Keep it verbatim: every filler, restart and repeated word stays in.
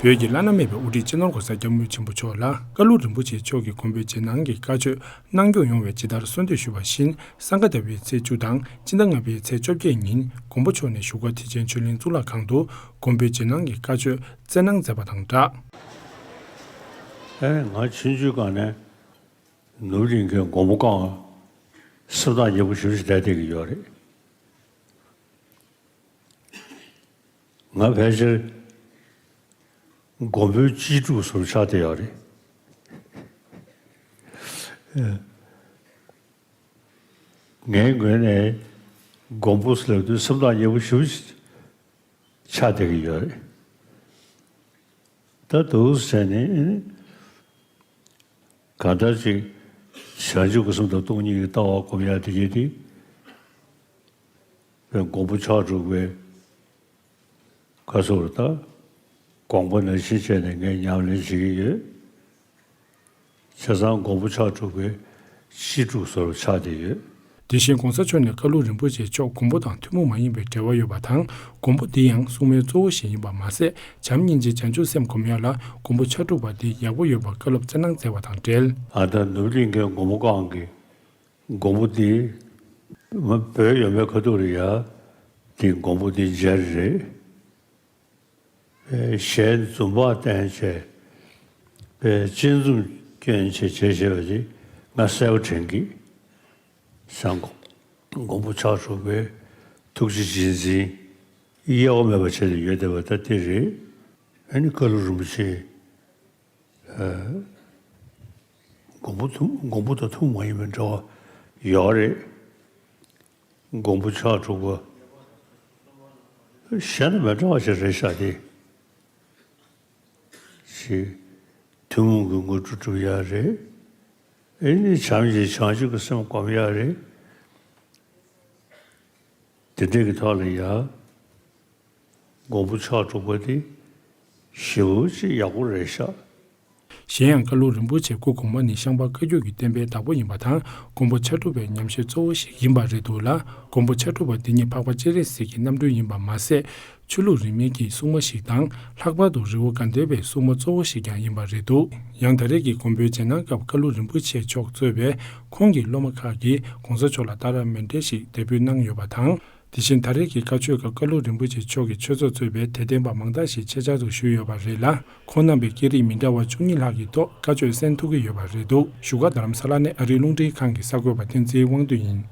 བོད་ཀྱི་བླ་ན་མེད་པའི་དབུ་ཁྲིད་སྤྱི་ནོར་༸གོང་ས་༸སྐྱབས་མགོན་ཆེན་པོ་མཆོག་ལ་ཀ་ལུ་རིན་པོ་ཆེ་མཆོག་གིས་མགོན་པོའི་རྗེས་གནང་གི་བཀའ་ཆོས་གནང་སྐྱོང་ཡོང་བའི་ཇི་ལྟར་གསོལ་འདེབས་ཞུས་པ་བཞིན། སང་ག་ཟླ་བའི་ཚེས་བཅུ་དང་སྤྱི་ཟླ་ལྔ་པའི་ཚེས་བཅོ་བརྒྱད་ཉིན་མགོན་པོ་མཆོག་ནས་བཞུགས་སྒར་ཐེག་ཆེན་ཆོས་གླིང་གཙུག་ལག་ཁང་དུ་མགོན་པོའི་རྗེས་གནང་གི་བཀའ་ཆོས་སྩལ་གནང་མཛད་པ་དང་སྦྲགས། ཨེ། ང་ཆུང་ཆུང་སྒང་ནས་ནོར་བུ་གླིང་གའི་མགོན་པོ་བསྐང་བ་སེམས་ཐག་ཉེ་པོ་ཞེ་པོ་ཅིག་བསྡད་བསྡད་ཀྱི་ཡོད་རེད། ང་ཕལ་ཆེར་མགོན་པོའི་གཅེས་ཕྲུག་བཟོ་འདྲ་ཆགས་བསྡད་ཡོད་རེད། ངའི་ངོས་ནས་མགོན་པོ་ཟེར་ལབ་དུས་སེམས་ཐག་ཉེ་པོ་ཞེ་པོ་ཅིག་ཆགས་བསྡད་ཀྱི་ཡོད་རེད། ད་འདུག་སེ་བྱས་ནས་གང་ལྟར་ཅིག་བྱང་ཆུབ་ཀྱི་སེམས་དང་སྟོང་ཉིད་ཀྱི་ལྟ་བ་སྒོམ་ཡག་དེ་གྱད་དེ། པའི་མགོན་པོ་ཕྱག་དྲུག་པའི་བཀའ་ཟུར་དང་དགོངས་པ་ནང་བཞིན་བྱས་ནས་ངས་ཉམས་ལེན་བྱེད་ཀྱི་ཡོད། བྱས་ཙང་མགོན་པོ་ཕྱག་དྲུག་པའི་གཅེས་ཕྲུག་བཟོ་འདྲ་ཆགས་བསྡད་ཡོད། དེ་བཞིན་གོང་ས་མཆོག་ནས་ཀ་ལུ་རིན་པོ་ཆེ་མཆོག་མགོན་པོ་དང་ཐུན་མོང་མ་ཡིན་པའི་འབྲེལ་བ་ཡོད་པ་དང་། མགོན་པོ་འདི་ཡང་སྲུང་མའི་གཙོ་བོ་ཞིག་ཡིན་པ་མ་ཟད། བྱམས་སྙིང་རྗེ་བྱང་ཆུབ་སེམས་སྒོམ་ཡག་ལ་མགོན་པོ་ཕྱག་དྲུག་པ་འདི་ཡག་པོ་ཡོད་པ་བཀའ་སློབ་སྩལ་གནང་མཛད་པ་དང་འབྲེལ། ཨ། ད་ནོར་བུ་གླིང་གའི་མགོན་པོ་བསྐང་གི་མགོན་པོ་འདི་མ་བོད་ཡོད་མེད་ཁ་ཐུག་རེད་ཡ། འདི་མགོན་པོ་འདི་མཇལ་རེད། ཞལ་འཛུམ་པ་བསྟན་བྱས་པའི་སྤྱན་འཛུམ་སྐྱོན་བྱས་བྱས་བྱས་པ་འདི་ང་གསལ་པོ་དྲན་གི། བྱས་ཙང་མགོན་པོ་ཕྱག་དྲུག་པའི་ཐུགས་རྗེ་རྗེས་འཛིན་གཡེལ་བ་མེད་པ་བྱས་ཏེ་ཡོད་བསྡད་པ་ད་འདི་རེད། ཨ་ནི་ཀ་ལུ་རིན་པོ་ཆེ། མགོན་པོ་ཐུན་མགོན་པོ་དང་ཐུན་མོང་མ་ཡིན་པའི་འབྲེལ་བ་ཡོད་རེད། མགོན་པོ་ཕྱག་དྲུག་པ་གཞན་དང་མི་འདྲ་བ་ཞིག་རེད་ཤག་དེ། ཞེས་ཐུན་མོང་གི་དངོས་གྲུབ་སྒྲུབ་ཡག་རེད། ཨེ་ནི་བྱམས་ཀྱི་བྱང་ཆུབ་ཀྱི་སེམས་སྒོམ་ཡག་རེད། དེ་འདྲས་ཀྱི་ཐོག་ལ་ཡ། མགོན་པོ་ཕྱག་དྲུག་པ་དེ་ཞེ་པོ་ཅིག་ཡག་པོ་རེད་ཤག། གཞན་ཡང་ཀ་ལུ་རིན་པོ་ཆེ་སྐུ་གོང་མ་ནི་ཤངས་པ་བཀའ་བརྒྱུད་ཀྱི་བསྟན་པའི་བདག་པོ་ཡིན་པ་དང་། མགོན་པོ་ཕྱག་དྲུག་པའི་ཉམས་བཞེས་གཙོ་བོ་ཞིག་ཡིན་པ་རེད་འདུག་ལ། མགོན་པོ་ཕྱག་དྲུག་པ་འདི་ཉིད་འཕགས་པ་སྤྱན་རས་གཟིགས་ཀྱི་རྣམ་སྤྲུལ་ཡིན་པ་མ་ཟད། ཆོས་ལུགས་རིས་མེད་ཀྱི་སྲུང་མ་ཞིག་དང་། ལྷག་པར་དུ་རི་བོ་དགའ་ལྡན་པའི་སྲུང་མ་གཙོ་བོ་ཞིག་ཀྱང་ཡིན་པ་རེད་འདུག། ཡང་ད་རེས་ཀྱི་མགོན་པོའི་རྗེས་གནང་སྐབས་ཀ་ལུ་རིན་པོ་ཆེ་མཆོག་གཙོས་པའི་ཁོང་གི་སློབ་མ་ཁག་གིས་གོང་ས་མཆོག་ལ་ཏཱ་ར་མཎྜལ་ཞིག་འདེགས་འབུལ་གནང་ཡོད་པ་དང་། དེ་བཞིན་ད་རེས་ཀྱི་བཀའ་ཆོས་སྐབས་ཀ་ལུ་རིན་པོ་ཆེ་མཆོག་གི་ཆོས་ཚོགས་གཙོས་པའི་དད་ལྡན་པ་མང་དག་ཞིག་ཆེད་བཅར་དུ་ཞུགས་ཡོད་པ་རེད་ལ། ཁོང་རྣམ་པས་སྐད་རིགས་མི་འདྲ་བ་བཅུ་གཉིས་ལྷག་གི་ཐོག་བཀའ་ཆོས་གསན་ཐུབ་ཀྱི་ཡོད་པ་རེད་འདུག། བཞུགས་སྒར་རྡ་རམ་ས་ལ་ནས་ཨ་རིའི་རླུང་འཕྲིན་ཁང་གི་གསར་འགོད་པ་བསྟན་འཛིན་དབང་འདུས་ཡིན།